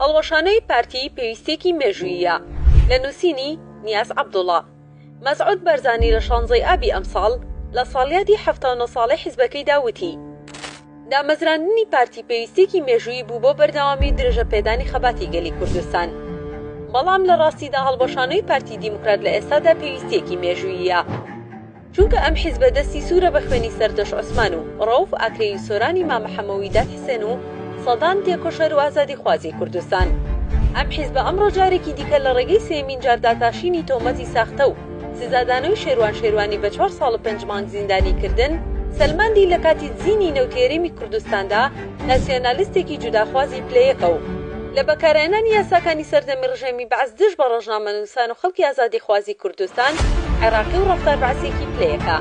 هەڵوەشانەوەی پارتی پێویستیەکی مێژووییە. لە نووسینی، نیاز عەبدوڵا. مەسعود بارزانی لە شانزەی ئابی ئەمساڵ لە ساڵیادی 79 ساڵەی حیزبەکەیدا وتی، دامەزراندنی پارتی پێویستیەکی مێژوویی بوو بۆ بەردەوامی و درێژەپێدانی خەباتی گەلی کوردستان. بەڵام لە ڕاستیدا هەڵوەشانەوەی پارتی دیموکرات لە ئێستادا پێویستیەکی مێژووییە. چونکە ئەم حیزبە دەستی سوورە بە خوێنی سەردەشت عوسمان و ڕەوف ئاکرەیی و سۆرانی مامە حەمە و ویداد حسێن و سەدان تێکۆشەر و ئازادیخوازی کوردستان. ئەم حیزبە ئەمڕۆ جارێکی دیکە لە ڕێگەی سێیەمین جار داتاشینی تۆمەتی ساختە و سزادانەوەی شێروان شێروانی بە چوار ساڵ و پێنج مانگ زیندانی کردن سەلماندی لە کاتی دزینی نەوتی هەرێمی کوردستاندا ناسیۆنالیستێکی جوداخوازی پلە یەکە و لە بەکارهێنانی یاساکانی سەردەمی ڕژێمی بەعس دژ بە ڕۆژنامەنووسان و خەڵکی ئازادیخوازی کوردستان، عێراقی و ڕەفتار بەعسێکی پلە یەکە.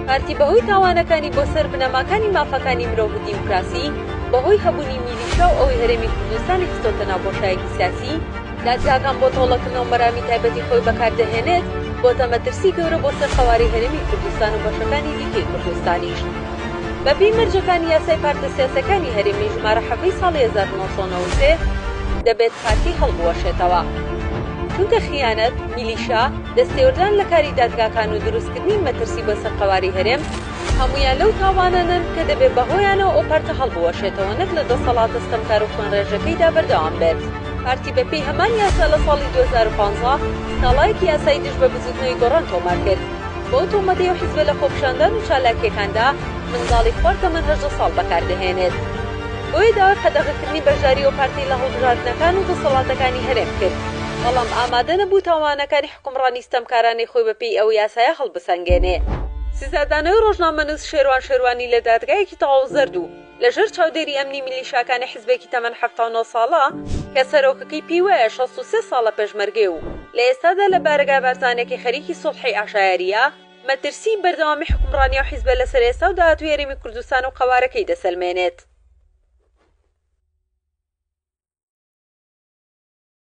پارتی بەهۆی تاوانەکانی بۆ سەر بنەماکانی مافەکانی مرۆڤ و دیموکراسی، بەهۆی هەبوونی میلیشیا و ئەوەی هەرێمی کوردستانی خستۆتە ناو بۆشایەکی سیاسی، دادگاکان بۆ تۆڵەکردنەوە مەرامی تایبەتی خۆی بەکاردەهێنێت، بۆتە مەترسی گەورە بۆ سەر قەوارەی هەرێمی کوردستان و بەشەکانی دیکەی کوردستانیش. بەپێی مەرجەکانی یاسای پارتە سیاسیەکانی هەرێمی ژمارە حەڤەی ساڵی 1993 دەبێت پارتی هەڵبوەشێتەوە. چونکە خیانەت، میلیشا، دەستێوەردان لە کاری دادگاکان و دروستکردنی مەترسی بۆ سەر قەوارەی هەرێم، هەموویان لەو تاوانانەن کە دەبێت بەهۆیانەوە ئەو پارتە هەڵبوەشێتەوە نەک لە دەسەڵاتە ستەمکار و خوێنڕێژەکەیدا بەردەوام بێت. پارتی بەپێی هەمان یاسا لە ساڵی 2015 سکاڵایەکی یاسایی دژ بە بزوتنەوەی گۆڕان تۆمار کرد. بەو تۆمەتەی ئەو حیزبە لە خۆپیشاندان و چالاکییەکاندا منداڵی خوار تەمەن 18 ساڵ بەکاردەهێنێت. بۆیە داوای قەدەغەکردنی بەشداری ئەو پارتەی لە هەڵبژاردنەکان و دەسەڵاتەکانی هەرێم کرد، بەڵام ئامادە نەبوو تاوانەکانی حوکمڕانی ستەمکارانەی خۆی بەپێی ئەو یاسایە هەڵبسەنگێنێ. سزادانەوەی ڕۆژنامەنووس شێروان شێروانی لە دادگایەکی تەواو زەرد و لەژێر چاودێری ئەمنی میلیشاکانی حیزبێکی تەمەن 79 ساڵە کە سەرۆکەکەی پێی وایە 63 ساڵە پێشمەرگەیە و لە ئێستادا لە بارەگا بارزانیەکەی خەریکی سوڵحی عەشایەرییە، مەترسیی بەردەوامی حوکمڕانی ئەو حیزبە لەسەر ئێستا و داهاتووی هەرێمی کوردستان و قەوارەکەی دەسەلمێنێت.